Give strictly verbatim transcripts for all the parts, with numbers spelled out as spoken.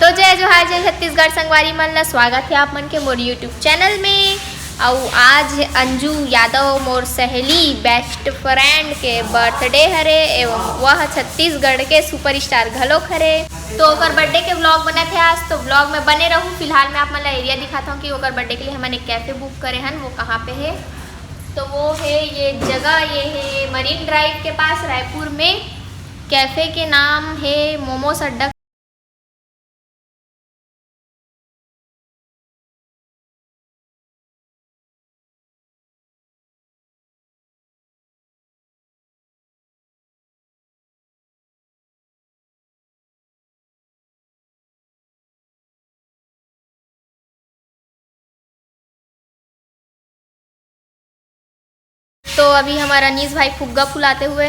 तो जय जोहार, जय छत्तीसगढ़ संगवारी मन ला, स्वागत हे आप मन के मोर YouTube चैनल में। अउ आज अंजू यादव, मोर सहेली, बेस्ट फ्रेंड के बर्थडे हरे एवं वह छत्तीसगढ़ के सुपरस्टार घलोक हरे। तो ओकर बर्थडे के व्लॉग बनत हे आज, तो व्लॉग में बने रहू। फिलहाल मैं आप मन ला एरिया दिखात हूँ कि ओकर बर्थडे के लिए हमन एक कैफे बुक करे हन, वो कहाँ पे है। तो वो है ये जगह, ये है मरीन ड्राइव के पास रायपुर में। कैफे के नाम है मोमोस अड्डा। तो अभी हमारा अनीस भाई फुग्गा फुलाते हुए,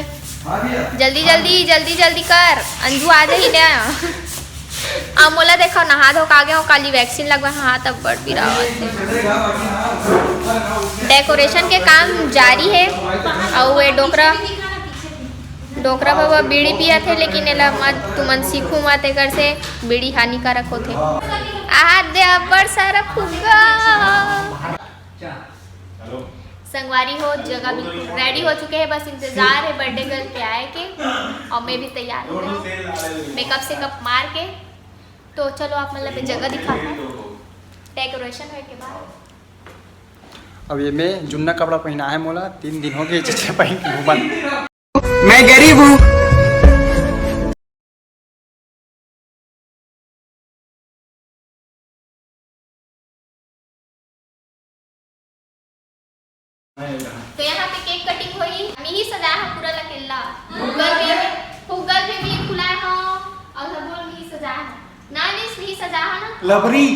जल्दी जल्दी जल्दी जल्दी कर, अंजू आ जाही ना। अब मोला देखो, नहा धो के आ गए हो, काली वैक्सीन लगवा, हाथ अब बड़ पीरा होत हे। डेकोरेशन के काम जारी है। अउ ये डोकरा, डोकरा बाबा बीड़ी पिया थे, लेकिन एला मत, तुमन सीखू मत, एकर से बीड़ी हानिकारक होथे। आहा दे अब्बड़ सारा फुग्गा। संगवारी हो, जगह बिल्कुल रेडी हो चुके हैं, बस इंतजार है बर्थडे गर्ल के आए के। और मैं भी तैयार हो गई हूँ मेकअप सेकअप मार के। तो चलो आप मतलब जगह दिखा दो डेकोरेशन होए के बाद। अब ये मैं जुन्ना कपड़ा पहना है मोला, तीन दिन हो गए जिसे पहन के घूमत। मैं गरीब हूँ। तो यहाँ पे केक कटिंग होई। मिही सजाए हा पूरा लकेल्ला। फुग्गल भी, फुग्गल भी मिही फुलाए हा। और सब बोल मिही सजाए हा। ना, नहीं, मिही सजाए हा ना। लबरी।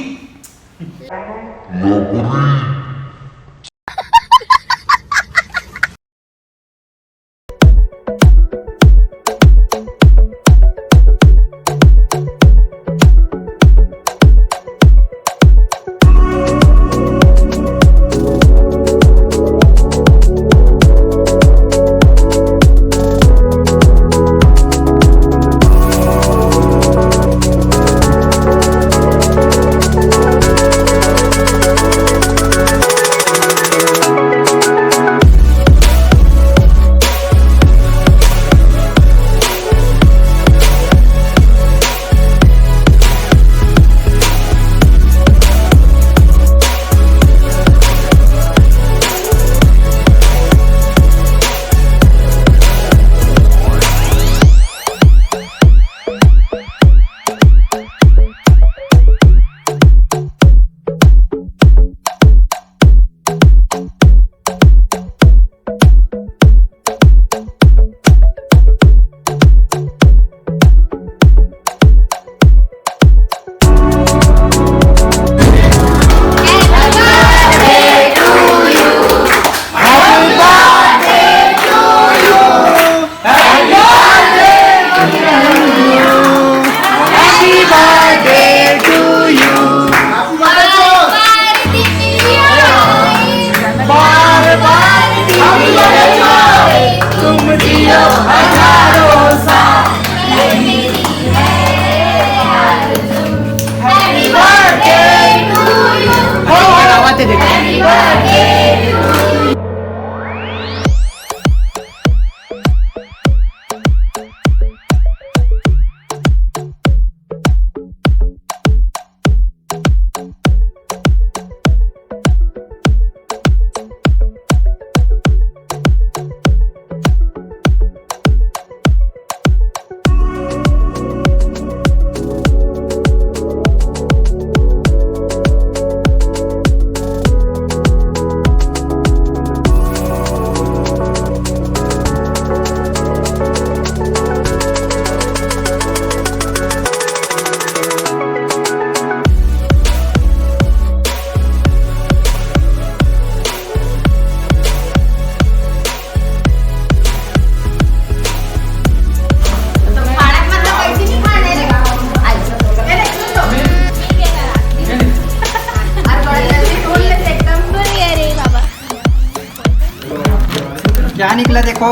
क्या निकला देखो।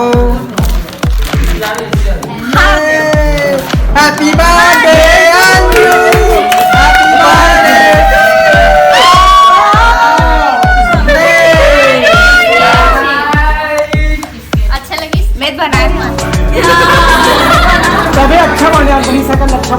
Happy birthday, Andrew। तो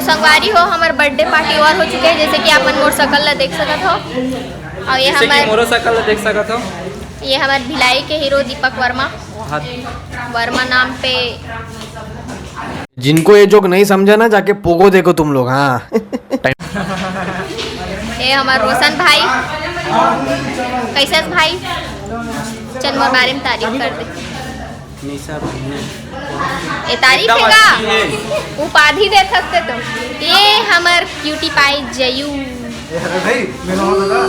संगवारी हो, हमर बर्थडे पार्टी और हो चुके हे, जैसे कि आप मन मोर शकल ला देख सकत हो। और ये जैसे कि हमर मोरो शकल ला देख सकत हो। ये हमर भिलाई के हीरो दीपक वर्मा, हाँ। वर्मा नाम पे। जिनको ये जोक नहीं समझा ना, जाके पोगो देखो तुम लोग। हाँ। ये हमर रोशन भाई, कैसे हस भाई? चल, मोर बारे में तारीफ कर दे। निशा बहिनी। ये तारीफ एकदम हे का? अच्छी है। उपाधि दे सकते तो। ये हमर क्यूटी पाई जयू। अरे भाई, मेरा हो लगा।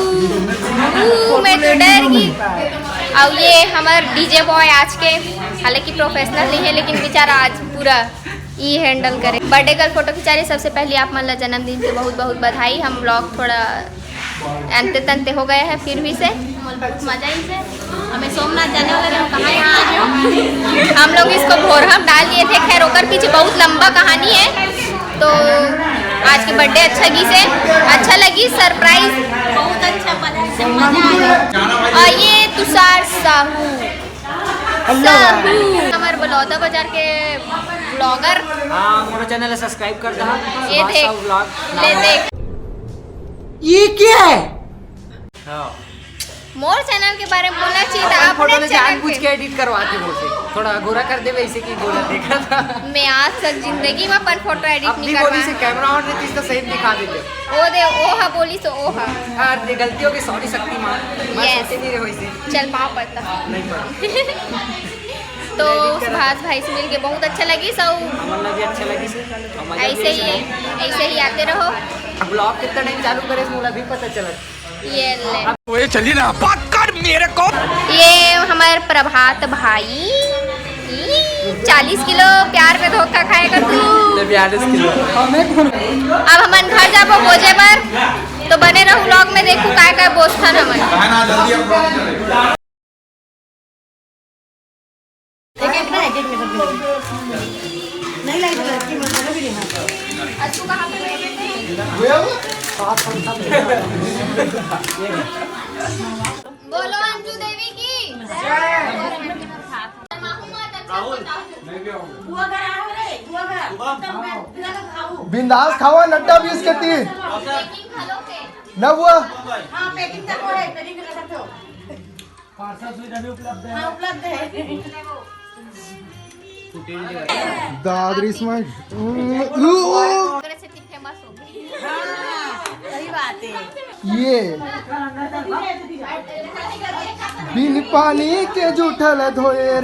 ऊ, मैं तो डर गई। और ये हमर डीजे बॉय आज के, हालांकि प्रोफेशनल नहीं है, लेकिन बेचारा आज पूरा ई हैंडल करे। बर्थडे गर्ल फोटो खिंचा रही। सबसे पहले आप मन ला जन्मदिन के बहुत बहुत बधाई। हम ब्लॉग थोड़ा अंते तंते हो गया है, फिर भी से बहुत मजा ही से। हमें सोमनाथ जाने वाला रहे, कहाँ यहाँ आ गए हो? हम लोग इसको भोरहम डाल दिए थे। खैर, ओकर पीछे बहुत लंबा कहानी है। तो आज के बर्थडे अच्छा गीस है, अच्छा लगी सरप्राइज। बहुत अच्छा बना, एकदम मजा आ गया। और ये तुषार साहू, साहू, हमर बलौदा बाजार के ब्लॉगर। हाँ, मोर चैनल सब्सक्राइब कर दहा। ये देख, vlog। ले देख। ये क्या है? हाँ। मोर चैनल के बारे में बोलना चाहिए था, अपन फोटो अपने ले चैनल जानबूझ के। के एडिट करवाते हो से। थोड़ा गोरा कर दे, वैसे कि गोरा देखा था। मैं आज तक जिंदगी में अपन फोटो एडिट अब नहीं भी बोली करवा। से कैमरा ऑन रहती तो सही दिखा देते। ओ दे, ओ हा बोली सो ओ हा। हाँ, ये गलती हो गई, सॉरी शक्तिमान। मैं यस। सोचे नहीं रहे वैसे। चल पाँव पड़ता। नहीं पड़ा। तो एडिट करा। सुभाष भाई से मिलके बहुत अच्छा लगी। सब हमन ला भी अच्छा लगी से। हमन ला भी ऐसे ही, अच्छा लगा। ऐसे ही आते रहो। ब्लॉग कितना टाइम चालू करे, मुला भी पता चला। ये ले। अब तो ये चली ना, बात कर मेरे को। ये हमारे प्रभात भाई, ई, चालीस किलो प्यार में धोखा खाएगा तू। ले बयालीस किलो। अब हमन घर जाबो बोजे बर, तो बने रहो ब्लॉग में, देखू काय काय बोझथन हमन। बोलो अंजू देवी की। बिंदास खावा, नड्डा बीस के तीन। ना हुआ। हाँ, packing तक हो है, packing कर सकते हो। पार्सल सुविधा भी उपलब्ध है। हाँ, उपलब्ध है। दादरी स्माइल। ओकरे से ती फेमस हो गई। हाँ, सही बात है। ये बिन पानी के जूठल धोए रे।